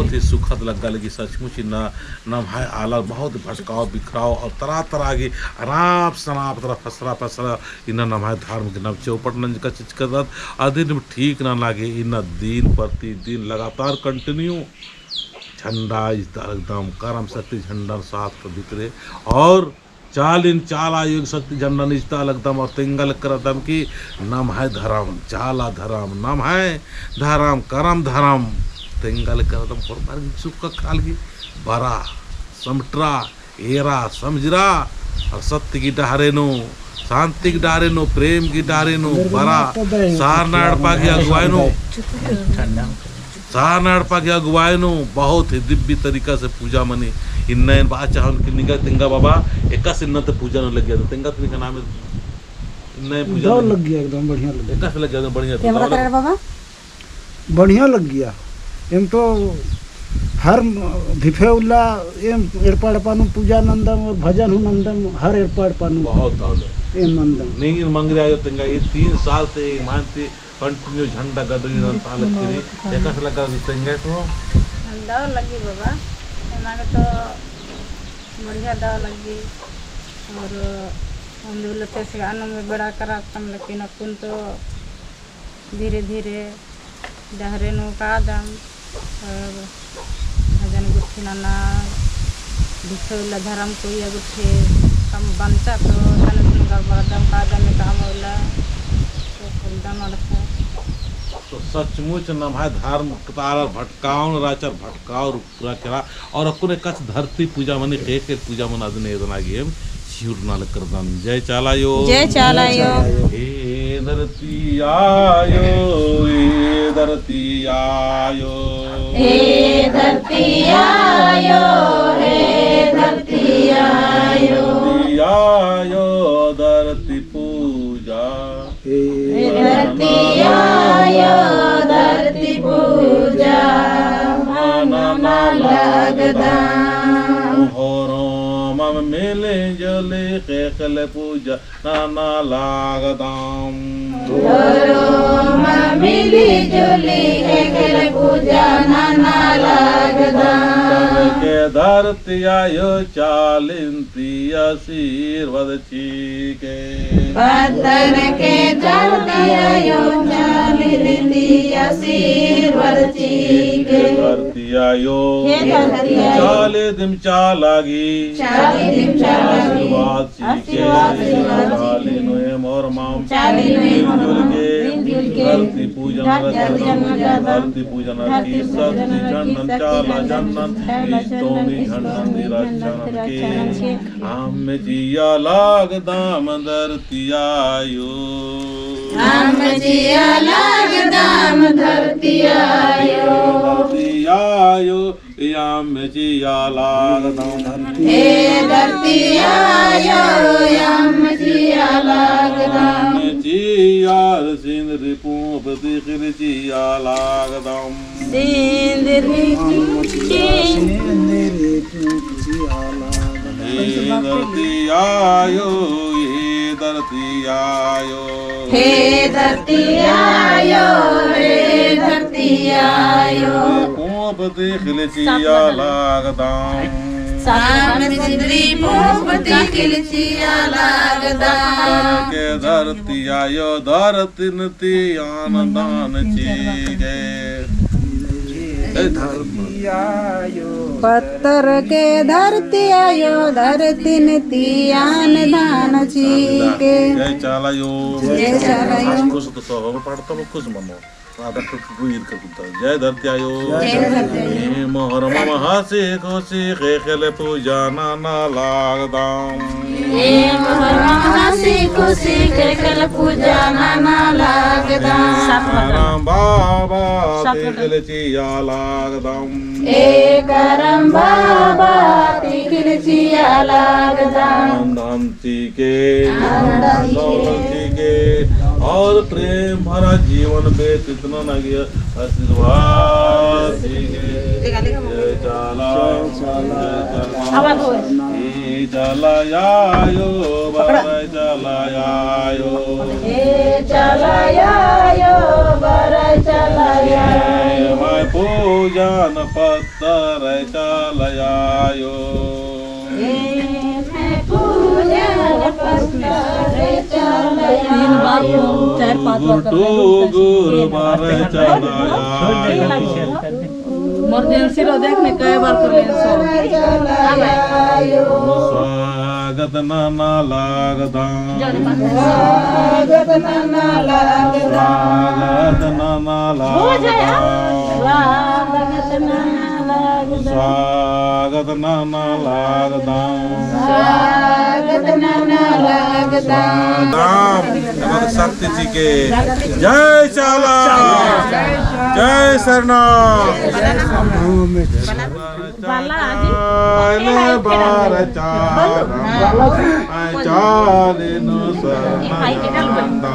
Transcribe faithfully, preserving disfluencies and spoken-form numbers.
बहुत ही सुखद लग्गा लगी सचमुच। इन्ना नम्है आलर बहुत भटकाव बिखराव और तरह तरह की अनाप शनाप तरह फसरा फसरा इन्ना नम्है धर्म के नाम चौपट नंजका चिचका रअदत। अदिन ठीक नना गे इन्ना दिन प्रतिदिन लगातार continue झंडा इजता लगदम, करम शक्ति झंडन साथ तो भितरे और चालिन चाला आयो शक्ति झंडन इजता लगदम और तेंगा लक्करदम कि नम्है धरम, चाला धरम, नम्है धरम, करम धरम, तेंगा लक्करदम होरमर गे सुख ख़क्खरआ लगी बरा, समटरा, एरा, समझरा, और सत्य की डहरे नू, शांति की डहरे नू, प्रेम की डहरे नू बरा, सारना एड़पा की अगुवाई नू, सारना एड़पा की अगुवाई नू बहुत ही दिव्य तरीका से पूजा मनी। इन्ना एन बआ चाहन कि निंगा तेंगा बाबा, एकासे इन्ना ते पूजा नू लग्गिया, तो तेंगा ते निंगा नाम इन्ना पूजा दव नू लग्गिया, एकदम बढ़िया लग्गिया। एकासे लग्गिया, एकदम बढ़िया। कैमरा दव लग्गिया। करे बाबा? बढ़िया लग्गिया। एम तो हर भिफे उल्ला एम एड़पा एड़पा नू पूजा नंदम और भजन हूँ नंदम, हर एड़पा एड़पा नू। बहुत दव लग्गिया। एम नंदम। नींगिन मंगरे आयो तेंगा, ये तीन साल ते ईमान ती continue झंडा गड़री रअदम ताल किरी, एकासे लग्गा तेंगा तो? दव लग्गी बाबा, एमा गे तो बढ़िया दव लग्गी। और उन्दुल ते से अनम बेड़ा करातम, लेकिन अक्कुन तो धीरे धीरे डहरे नू कादम। और भजन गुट्ठी नना, भिफे उल्ला धरम कोइया गुट्ठी कम बंचा तो तनिक गड़बड़दम कादम काम उल्ला, तो कुलदम अड़सा। तो सचमुच नम्है धर्म तालर भटकावन राचर भटकाव पूरा केरा। और अक्कुन एकासे धरती पूजा मनी, ख़ेख़ेल पूजा मनी अदिन एदना गे एम चिहुरना लक्करदन। जय चाला आयो। जय चाला आयो। हे धरती आयो, हे धरती आयो। हे धरती आयो, हे धरती आयो। धरती आयो, धरती पूजा। हे धरती आयो, धरती पूजा नना लगदम। होरमम मिली जुली ख़ेख़ेल पूजा नना लगदम। होरमम मिली जुली ख़ेख़ेल पूजा नना लगदम। के धरती आयो चालिन ती आशीर्वाद चिके। पत्थर के धरती आयो, चाली रीति आशीर्वाद चिके। धरती आयो, हे धरती आयो, चाली दिम चाला गी, चाली दिम चाला गी, आशीर्वाद चिके। आशीर्वाद चिके। चाली नू एम होरमम, चाली नू एम होरमम, मिलजुल के, मिलजुल के, धरती पूजन, धरती पूजन, धरती पूजन की शक्ति झंडन, चाला झंडन, इस्तोमी झंडन, तिरछनन के। अम्म चिआ लगदम धरती आयो। अम्म चिआ लगदम धरती आयो। धरती आयो, अम्म चिआ लगदम। हे धरती आयो, अम्म चिआ लगदम। अम्म चिआ सिंदरी पूंप तिख़िल चिआ लगदम। सिंदरी पूंप चिआ लगदम। हे धरती आयो, हे धरती आयो। हे धरती आयो, हे धरती आयो। पूंप तिख़िल चिआ लगदम। साम सिंदरी पूंप तिख़िल चिआ लगदम। के धरती आयो, धरती तीन ती अन्न दान चिके। धरती आयो। पत्थर के धरती आयो, धरती तीन ती अन्न दान चिके। जय चाला आयो। जय चाला आयो। आज खुश तो सब पाड़ता वो खुश मनो। आधा टुक टुक ईर कर कुत्ता। जय धरती आयो। जय धरती आयो। एम होरमम हँसी खुशी ख़ेख़ेल पूजा नना लगदम। एम होरमम हँसी खुशी ख़ेख़ेल पूजा नना लगदम। करम बाबा तिख़िल चिआ लगदम। ए करम बाबा तिख़िल चिआ लगदम। धन धन चिके, धन धन चिके, और प्रेम भरा जीवन व्यतीत नना गे आशीर्वाद चिके। जय चाला, जय चाला। चाला आयो, बरई चाला आयो। ए चाला आयो, बरई चाला आयो। एम्है पूजन पत्तर चाला आयो। ए एम्है पूजन पत्तर चाला आयो। तीन बार, चार, पाँच बार कर ले। टुगुर बरई चाला आयो। Emergency रअदय ने, कई बार कर लेन सो। स्वागत नना लगदम। स्वागत नना लगदम। स्वागत नना लगदम। स्वागत नना लगदम। स्वागत नना लगदम। स्वागत नना लगदम। एवं शक्ति जी के जय चाला, जय सरना। बाला जी। चाले बरई चाला, चाले नू सरना।